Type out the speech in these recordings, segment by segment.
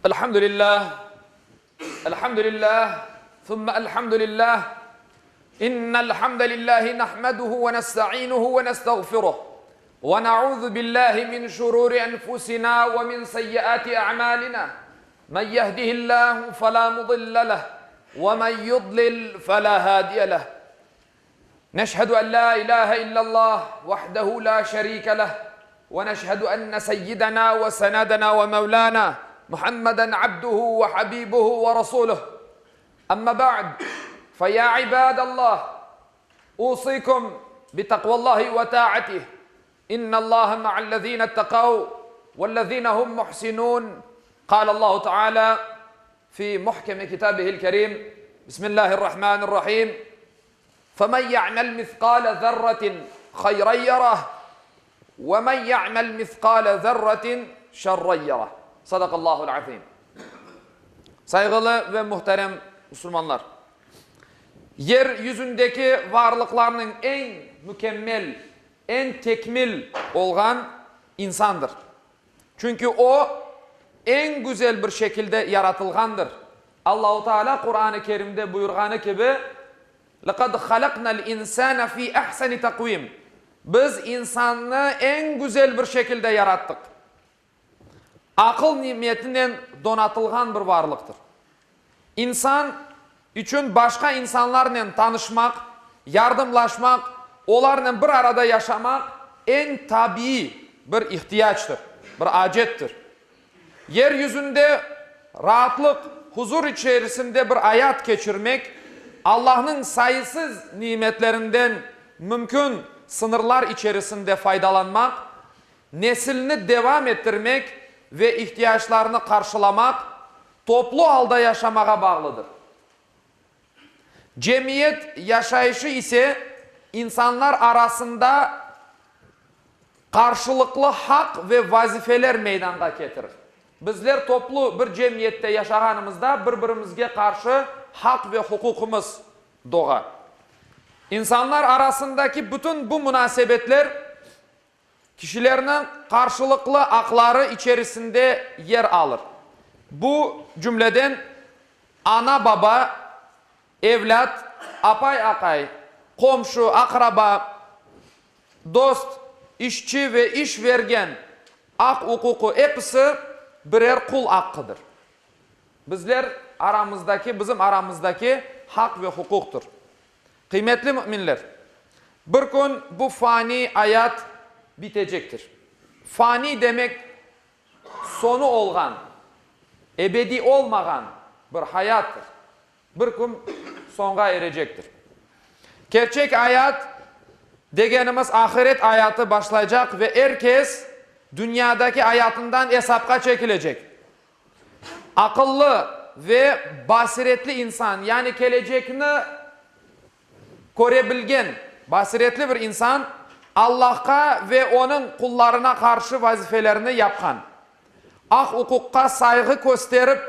Elhamdülillah, elhamdülillah, thumma elhamdülillah. İnnel hamdelillahi nahmeduhu ve nestainuhu ve nestağfiruh. Ve na'uzu billahi min şururi enfusina ve min seyyiati a'malina. Men yehdihillahu fela mudille leh ve men yudlil fela hadiye leh. Neşhedü en la ilahe illallah vahdehu la şerike leh ve neşhedü enne seyyidena ve senedena ve mevlana Muhammeden abduhu ve habibuhu ve rasuluh. Amma ba'd, fe ya ibadallah, usikum bi takvallahi ve ta'atih. İnnallaha ma'allezine ittekav vellezine hum muhsinun. Kâlallahu Teala fi muhkemi kitabihil kerim. Bismillahirrahmanirrahim. Femen ya'mel miskale zerretin hayran yerah ve men ya'mel miskale zerretin şerren yerah. Sadakallahul azim. Sayğılı ve muhterem musulmanlar! Yer yüzündeki varlıqlarnıñ eñ mükemmel, eñ tekmil olğan insandır. Çünki o, eñ güzel bir şekilde yaratılğandır. Allahu Teala Quran-ı Kerimde buyurğanı kibi, Lekad halaknal insane fi ahseni takvim, Biz insannı eñ güzel bir şekilde yarattıq. Aqıl nimetinen donatılğan bir varlıqtır. İnsan içün başqa insanlarnen tanışmaq, yardımlaşmaq, olarnen bir arada yaşamaq eñ tabiiy bir ihtiyactır, bir acettir. Yer yüzünde raatlıq, huzur içerisinde bir ayat keçirmek, Allahnıñ sayısız nimetlerinden mümkün sıñırlar içerisinde faydalanmaq, nesilni devam ettirmek ve ihtiyaclarnı qarşılamaq, toplu alda yaşamağa bağlıdır. Cemiyet yaşayışı ise insanlar arasında qarşılıqlı haq ve vazifeler meydanğa ketirir. Bizler toplu bir cemiyette yaşağanımızda bir-birimizge qarşı haq ve huquqımız doğa. İnsanlar arasındaki bütün bu munasebetler Kişilerniñ qarşılıqlı aqları içerisinde yer alır. Bu cümleden, ana-baba, evlât, apay-aqay, qomşu, aqraba, dost, işçi ve iş vergen aq-uquqı episi birer qul aqqıdır. Bizler aramızdaki, bizim aramızdaki haq ve huquqtır. Qıymetli müminler! Bir kün bu fani ayat bitecektir. Fani demek, soñu olğan, ebediy olmağan bir hayattır. Bir kün soñğa erecektir. Kerçek ayat degenimiz ahiret ayatı başlaycaq ve er kes dünyadaki ayatından esapqa çekilecek. Aqıllı ve basiretli insan, yani kelecekni körebilgen basiretli bir insan Allahqa ve Onıñ qullarına qarşı vazifelerini yapqan, aq-uquqqa sayğı kösterip,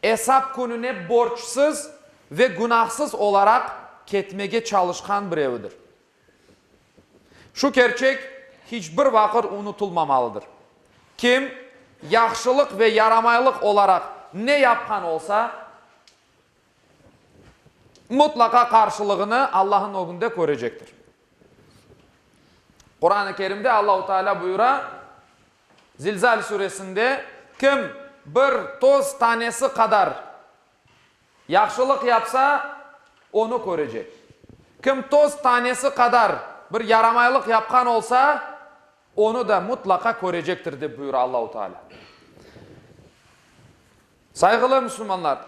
esap kününe borçsız ve günahsız olaraq ketmege çalışqan birevidir. Şu kerçek hiç bir vaqıt unutılmamalıdır. Kim yahşılıq ve yaramaylıq olaraq ne yapqan olsa, mutlaqa qarşılığını Allah'ın ögünde körecektir. Quran-ı Kerimde Allahu Teala buyura, Zilzal suresinde, Kim bir toz tanesi qadar Yahşılıq yapsa, onı körecek. Kim toz tanesi qadar bir yaramaylıq yapqan olsa, onı da mutlaqa körecektir, dep buyura Allahu Teala. Sayğılı müslümanlar,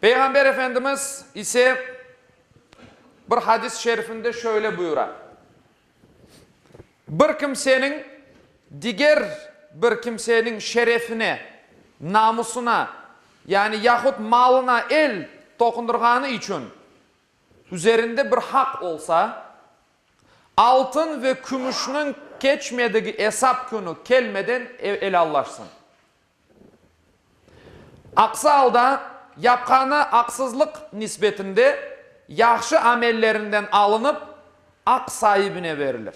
Peyğamber Efendimiz ise bir hadis-i şerifinde şöyle buyura, Bir kimseniñ diger bir kimseniñ şerefine, namusına, yani yahut malına el toqundırğanı içün üzerinde bir haq olsa, altın ve kümüşniñ keçmedigi esap künü kelmeden elallaşsın. Aqsı alda, yapqanı aqsızlıq nisbetinde yahşı amellerinden alınıp, aq saibine verilir.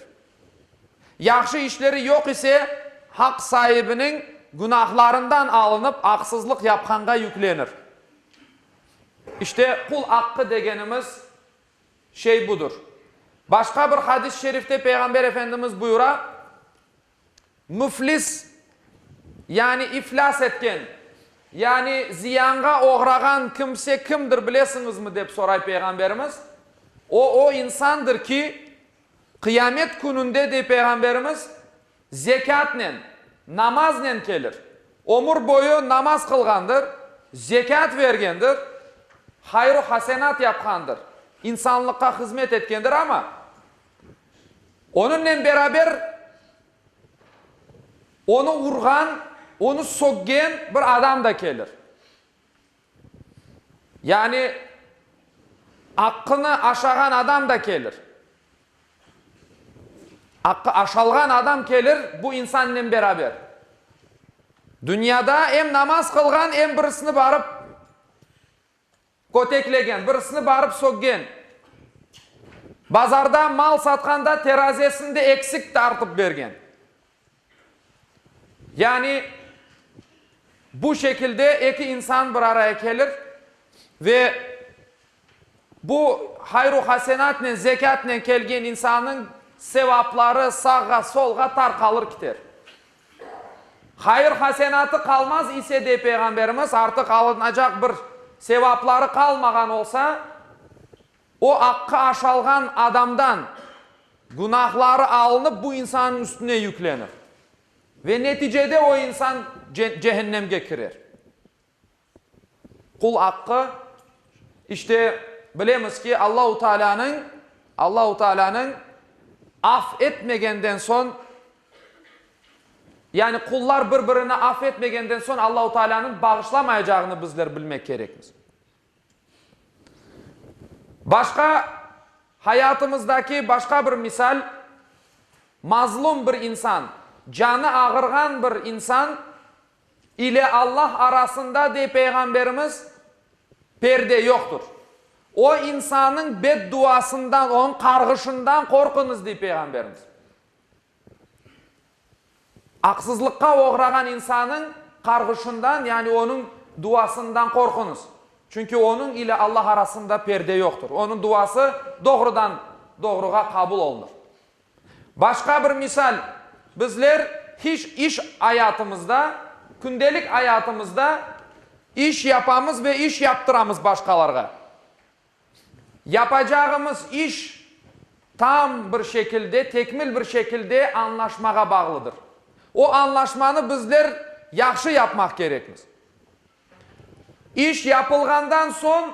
Yahşı işleri yoq ise, haq saibiniñ. günahlarından alınıp aqsızlıq yapqanğa yüklenir. İşte, qul aqqı degenimiz şey budır. Başqa bir hadis-i şerifte Peyğamber Efendimiz buyura, Müflis, yani iflâs etken, yani ziyanğa oğrağan kimse kimdir bilesiñizmi, dep soray Peyğamberimiz. O, o insandır ki, qıyamet kününde, dey Peyğamberimiz, zekâtnen, namaznen kelir. Ömür boyu namaz qılğandır, zekât bergendir, hayır-u hasenat yapqandır, insanlıqqa hızmet etkendir, amma Onıñnen beraber onı urğan, onı söggen bir adam da kelir. Yani aqqını aşağan adam da kelir. Aqqı aşalğan adam kelir bu insannen beraber. Dünyada em namaz qılğan, em birisini barıp Köteklegen, birisini barıp söggen. Bazarda mal satqanda terazesinde eksik tartıp bergen. Yani, bu şekilde eki insan bir araya kelir ve bu hayr-u hasenatnen, zekâtnen kelgen insannıñ sevapları sağğa, solğa tarqalır kiter. Hayır-hasenatı qalmaz ise, dey Peyğamberimiz, artıq alınacaq bir sevapları qalmağan olsa, o aqqı aşalğan adamdan günahları alınıp, bu insannıñ üstüne yüklenir. Ve neticede o insan cehennemge kirer. Qul aqqı, işte, bilemiz ki, Allahu Tealânıñ, Allahu Tealânıñ af etmegenden soñ, yani qullar bir-birini af etmegenden soñ Allahu Tealânıñ bağışlamayacağını bizler bilmek kerekmiz. Başqa hayatımızdaki başqa bir misal, mazlum bir insan, canı ağırğan bir insan ile Allah arasında, dey Peyğamberimiz, perde yoqtur. O insanıñ bedduasından, onıñ qarğışından qorquñız, dey Peyğamberimiz. Aqsızlıqqa oğrağan insanıñ qarğışından, yani onıñ duasından qorquñız. Çünki onıñ ile Allah arasında perde yoqtur. Onıñ duası doğrudan doğruğa qabul olunır. Başqa bir misal, bizler hiç iş ayatımızda, kündelik ayatımızda iş yapamız ve iş yaptıramız başqalarğa. Yapacağımız iş tam bir şekilde, tekmil bir şekilde añlaşmağa bağlıdır. O añlaşmanı bizler yahşı yapmaq kerekmiz. İş yapılğandan soñ,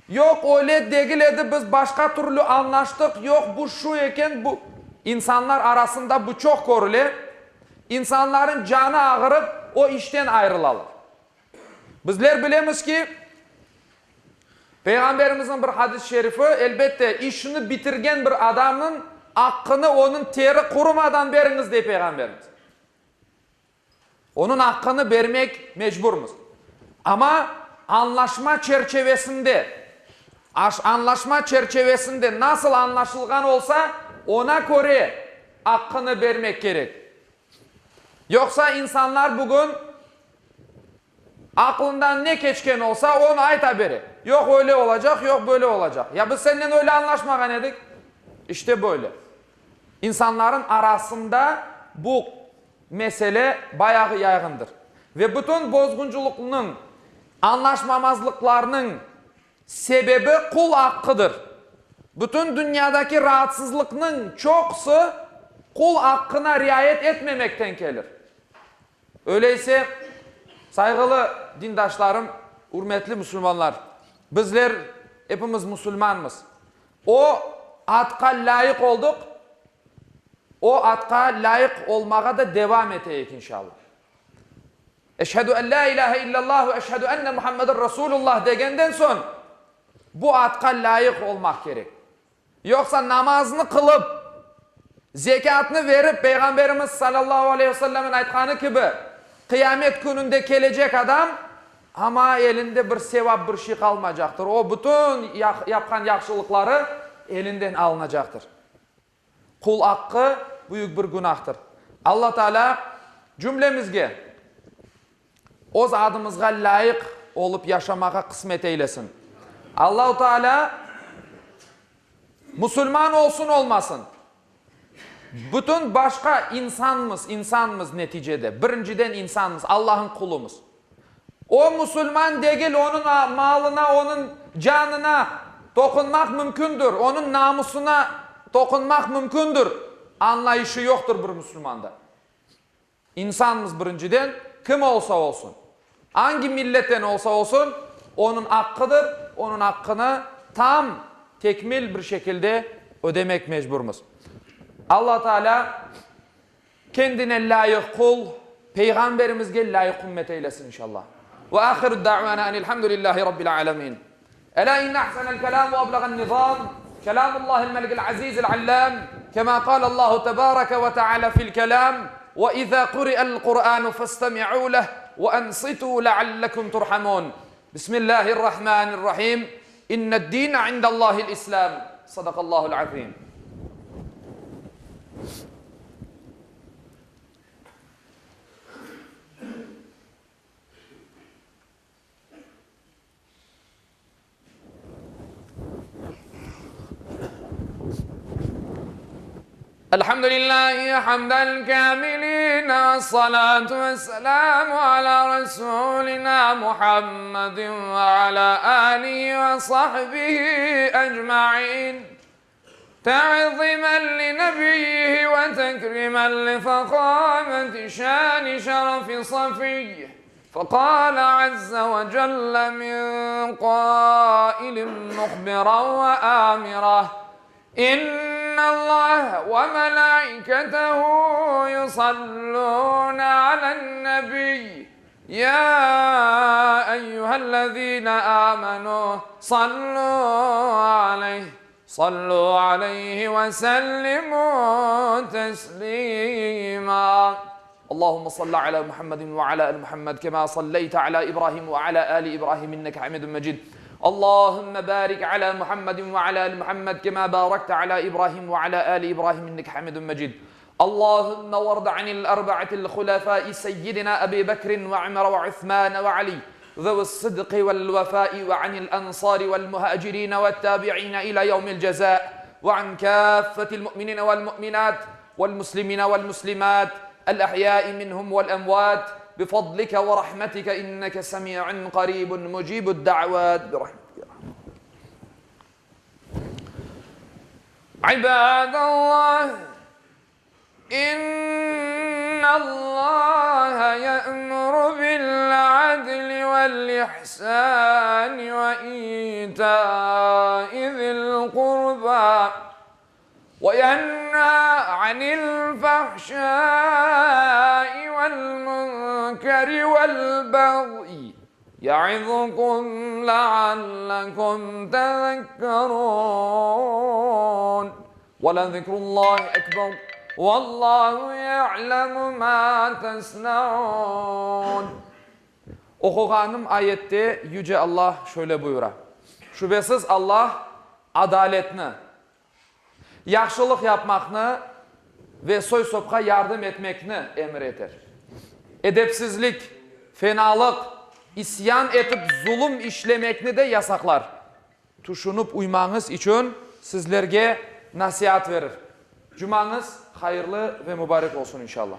yoq, öyle degil edi, biz başqa türlü añlaştıq, yoq, bu şu eken, bu. İnsanlar arasında bu çoq körüle, insanların canı ağırıp, o işten ayrılalar. Bizler bilemiz ki, Peyğamberimizniñ bir hadis-i şerifi, elbette, işini bitirgen bir adamnıñ aqqını onıñ teri qurumadan beriñiz, dey Peyğamberimiz. Onıñ aqqını bermek mecburmız. Amma añlaşma çerçevesinde, añlaşma çerçevesinde nasıl añlaşılğan olsa, oña köre aqqını bermek kerek. Yoqsa insanlar bugün aqlından ne keçken olsa, onı ayta bere. Yoq, öyle olacaq, yoq, böyle olacaq. Ya biz sennen öyle añlaşmağan edik. İşte böyle. İnsanların arasında bu mesele bayağı yayğındır. Ve bütün bozğunculıqnıñ, añlaşmamazlıqlarnıñ sebebi qul aqqıdır. Bütün dünyadaki raatsızlıqnıñ çoqusı qul aqqına riayet etmemekten kelir. Öyleyse, sayğılı dindaşlarım, ürmetli musulmanlar, bizler epimiz musulmanmız. O adqa lâyıq olduq, o adqa lâyıq olmağa da devam eteyik, inşallah. Eşhedü en lâ ilâhe illallah ve eşhedü enne Muhammeden Resulullah degenden soñ, bu adqa lâyıq olmaq kerek. Yoqsa namaznı qılıp, zekâtnı verip, Peyğamberimiz salâllahu aleyhi ve sellemniñ aytqanı kibi, qıyamet kününde kelecek adam, amma elinde bir sevap, bir şey qalmaycaqtır. O, bütün yapqan yahşılıqları elinden alınacaqtır. Qul aqqı büyük bir günahtır. Alla Teala cümlemizge. Öz adımızğa lâyıq olıp yaşamağa qısmet eylesin. Allahu Teala musulman olsun olmasın, bütün başqa insanmız, insanmız neticede, birinciden insanmız, Allahnıñ qulumız. O musulman degil, onıñ malına, onıñ canına toqunmaq mümkündir, onıñ namusına toqunmaq mümkündir añlayışı yoqtır bir musulmanda. İnsanmız birinciden, kim olsa olsun, angi milletten olsa olsun, onıñ aqqıdır, onıñ aqqını tam, tekmil bir şekilde ödemek mecburmız. Alla Teala kendine lâyıq qul, Peyğamberimizge lâyıq ümmet eylesin inşallah. Ve ahiru da'vana enilhamdülillahi rabbil alemin. Ela inne ahsenel kelam ve ebleğen nizam, kelamullahil melikil azizil allam, kema kâlallahu tebareke ve teala fil kelam, ve iza kuri'el Kur'anu festemi'u leh ve ensitu leallekum turhamun. Bismillahirrahmanirrahim. İnned-dine indallahil İslam. Sadakallahul azim. Elhamdülillahi hamden kâmilin vessalâtu vesselâmu alâ resûlinâ Muhammedin ve alâ âlihi ve sahbihi ecmaîn. Te'zimen li nebiyyihi ve tekrimen li fehâmeti şâni şerefi safiyyihi. Fekâle azze ve celle min kâilin muhbiran ve âmira, İnnallâhe ve melâiketehu yusallûne alen-nebiy, yâ eyyühellezîne âmenû sallû aleyh, sallû aleyhi ve sellimû teslîmâ. Allahümme salli ala Muhammedin ve ala ali Muhammed kema salleyte ala İbrahim ve ala ali İbrahim inneke hamidun mecid. Allahümme barik ala Muhammedin ve ala ali Muhammed kema barakte ala İbrahim ve ala ali İbrahim inneke hamidun mecid. Allahümme vardı anil erba'atil hulefai seyyidina Ebi Bekrin ve Ömer ve Üthman ve Ali zevi's sıdkı vel vefai ve anil ensari vel muhacirine ve tabi'ine ila yevmil ceza ve an kâffetil mu'minine vel mu'minat vel muslimine vel muslimat el ahyai minhum vel emvat bifadlike ve rahmetike inneke semi'un qaribun mucibud da'vat birahmetike İbadallah İnnallaha ye'muru bil adli vel ihsani ve ita'i zil qurba ve yenha anil fahşai vel munkeri vel bagyi Ya'izukum leallekum tezekkerun. Ve lezikrullahi ekber. Vallahu ya'lemu ma tesnaun. Oquğanım ayette Yüce Allah şöyle buyura, Şübesiz Allah adaletni, yahşılıq yapmaqnı ve soy-sopqa yardım etmekni emir eter. Edepsizlik, fenalıq, isyan etip zulum işlemekni de yasaqlar. Tüşünip uymañız içün sizlerge nasiat verir. Cumañız hayırlı ve mubarek olsun inşallah.